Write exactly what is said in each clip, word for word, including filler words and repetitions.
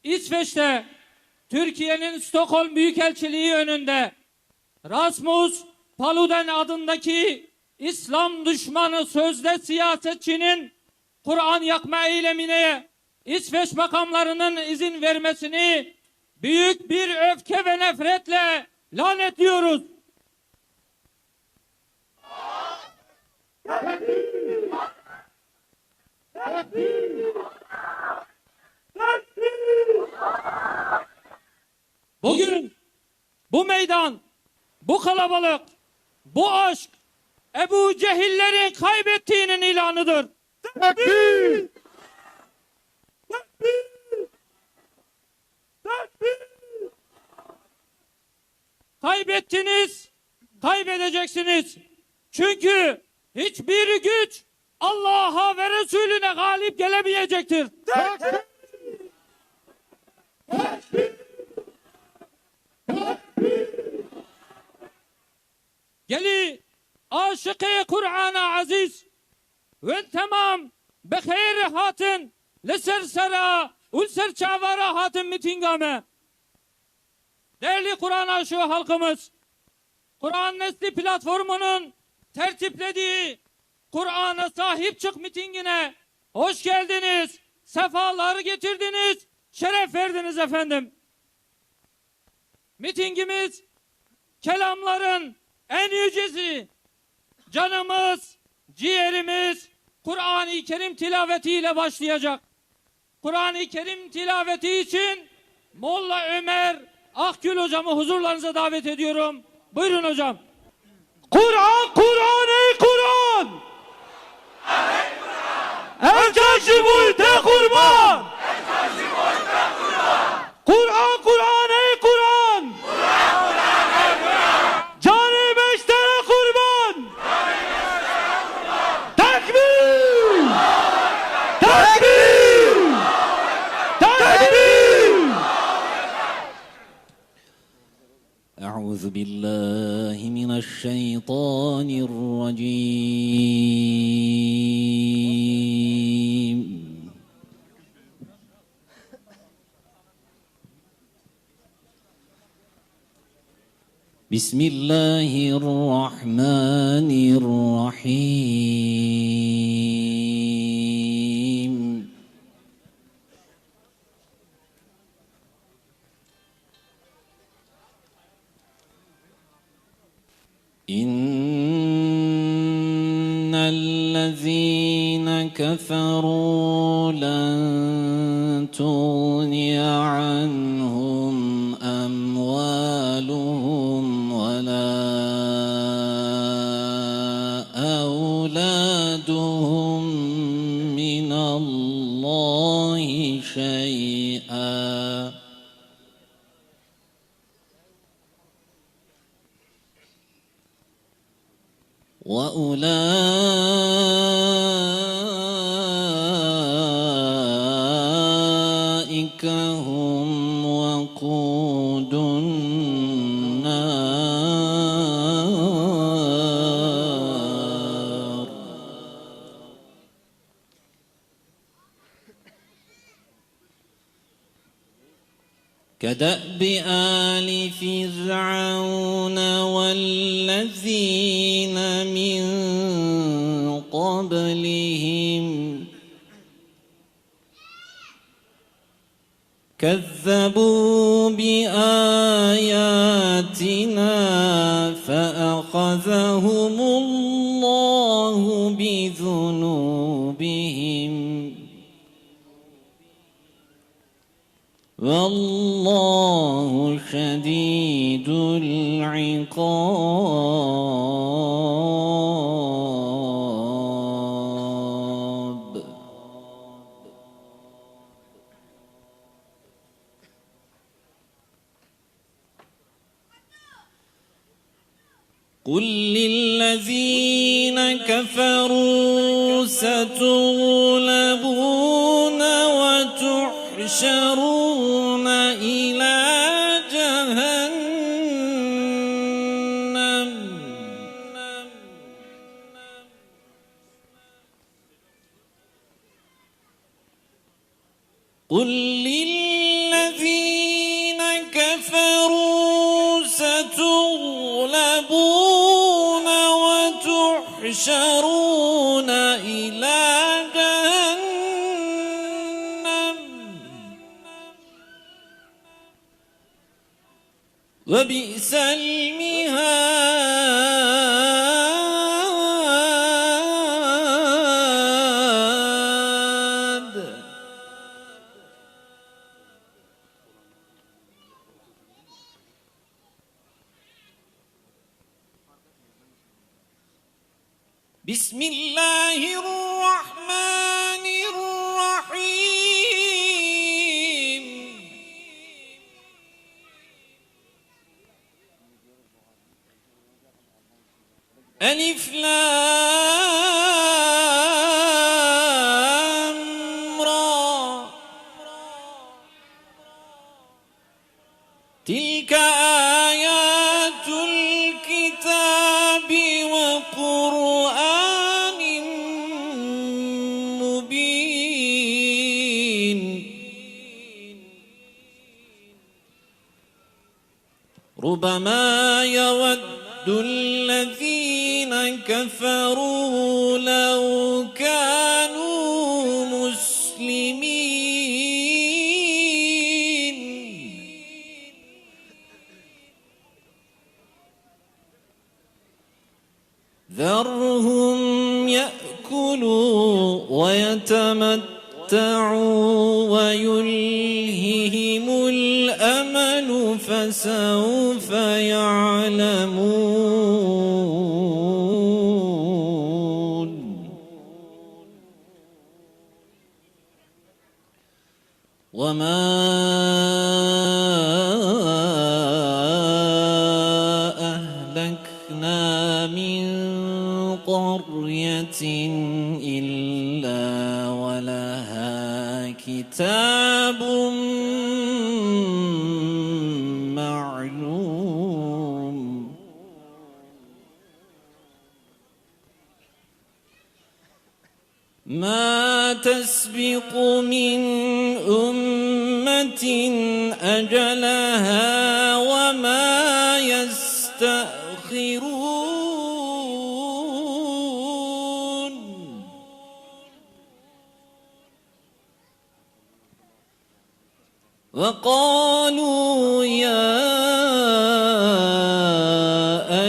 İsveç'te Türkiye'nin Stockholm Büyükelçiliği önünde Rasmus Paludan adındaki İslam düşmanı sözde siyasetçinin Kur'an yakma eylemine İsveç makamlarının izin vermesini büyük bir öfke ve nefretle lanetliyoruz. Bugün bu meydan, bu kalabalık, bu aşk Ebu Cehillerin kaybettiğinin ilanıdır. Tekbir! Tekbir! Tekbir! Kaybettiniz, kaybedeceksiniz. Çünkü hiçbir güç Allah'a ve Resulüne galip gelemeyecektir. Tekbir! Gelî aşiqê Qur'ana ezîz, win temam bi xêr hatin, li ser sera û li ser çavara hatin mîtînga me. Değerli Kur'an aşığı halkımız, Kur'an Nesli platformunun tertiplediği Kur'an'a sahip çık mitingine hoş geldiniz, sefalar getirdiniz, şeref verdiniz efendim. Mitingimiz kelamların en yücesi, canımız, ciğerimiz Kur'an-ı Kerim tilavetiyle başlayacak. Kur'an-ı Kerim tilaveti için Molla Ömer Akgül hocamı huzurlarınıza davet ediyorum. Buyurun hocam. Kur'an, Kur'an, ey Kur'an! Ev çar ji bo te qurban! Kur'an, Kur'an, ey Kur'an! Canê me ji te re qurban! Tekbîr! Tekbîr! Tekbîr! أعوذ بالله من الشيطان الرجيم. بسم الله الرحمن الرحيم. إن الذين كفروا لن تغني عنهم أموالهم ولا أولادهم من الله شيئا وأولئك هم وقود النار. كدأب آل فرعون والذين من قبلهم كذبوا بآياتنا فأخذهم الله بذنوبهم والله شديد العقاب. قل للذين كفروا ستغلبون وتحشرون إلى جهنم. قل للذين يحشرون إلى جهنم وبئس المهاد. بسم الله الرحمن الرحيم. ألف لام را. تلك آيات الكتاب وقرآن مبين. ربما يود الذين كفروا لو كانوا مسلمين. ذرهم يأكلوا ويتمتعوا ويلههم الأمل فسوف يعلمون. وما أهلكنا من قرية إلا ولها كتاب معلوم. ما تسبق من أمة أجلها وما يستأخرون. وقالوا يا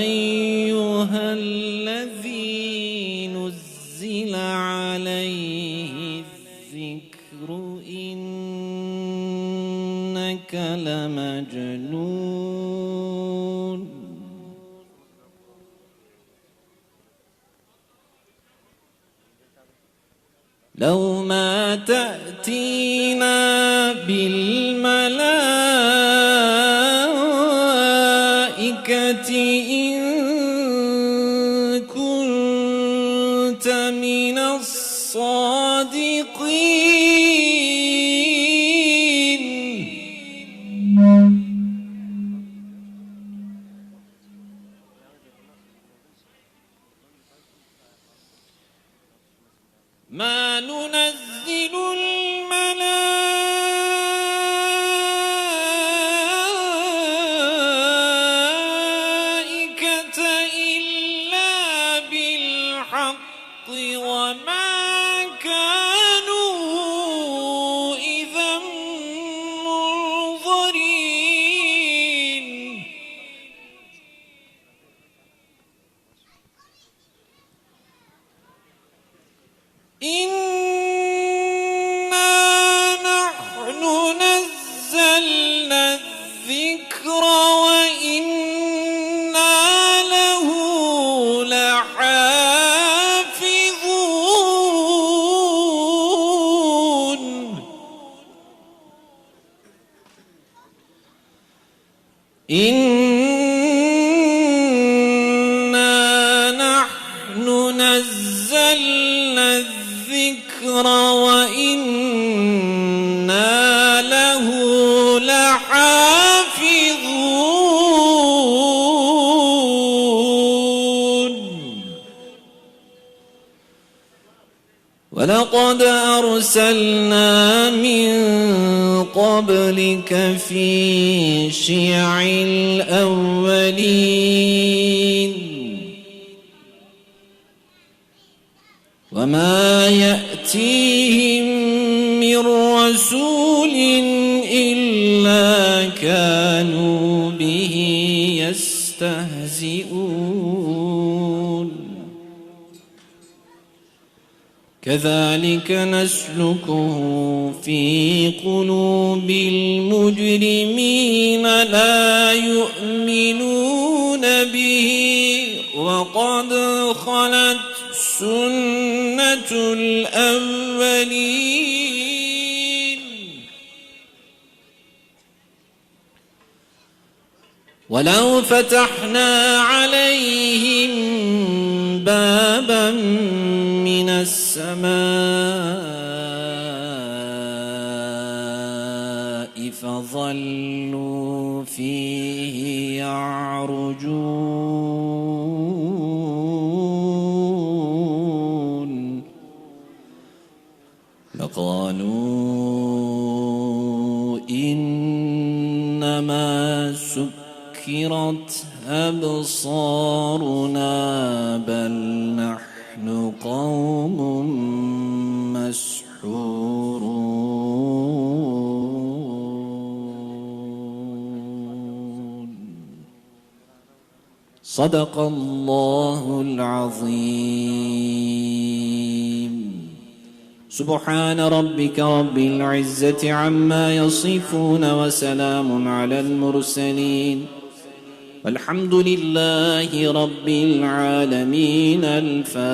أيها الذي نزل عليه الذكر إنك لمجنون. لو ما تأتينا بالملائكة إن كنت من الصادقين. ما ننزل الملائكة إلا بالحق وما كانوا إذا منظرين. إنا نحن نزلنا الذكر وإنا له لحافظون. إنا نحن نزلنا الذكر وإنا له لحافظون. ولقد أرسلنا من قبلك في شيع الأولين. وما يأتيهم من رسول إلا كانوا به يستهزئون. كذلك نسلكه في قلوب المجرمين لا يؤمنون به وقد خلت سنة الأولين. ولو فتحنا عليهم بابا من السماء فظلوا فيه يعرجون. لقالوا إنما سكرت أبصارنا بل نحن قوم مسحورون. صدق الله العظيم. سبحان ربك رب العزة عما يصفون وسلام على المرسلين والحمد لله رب العالمين. الفاتحة.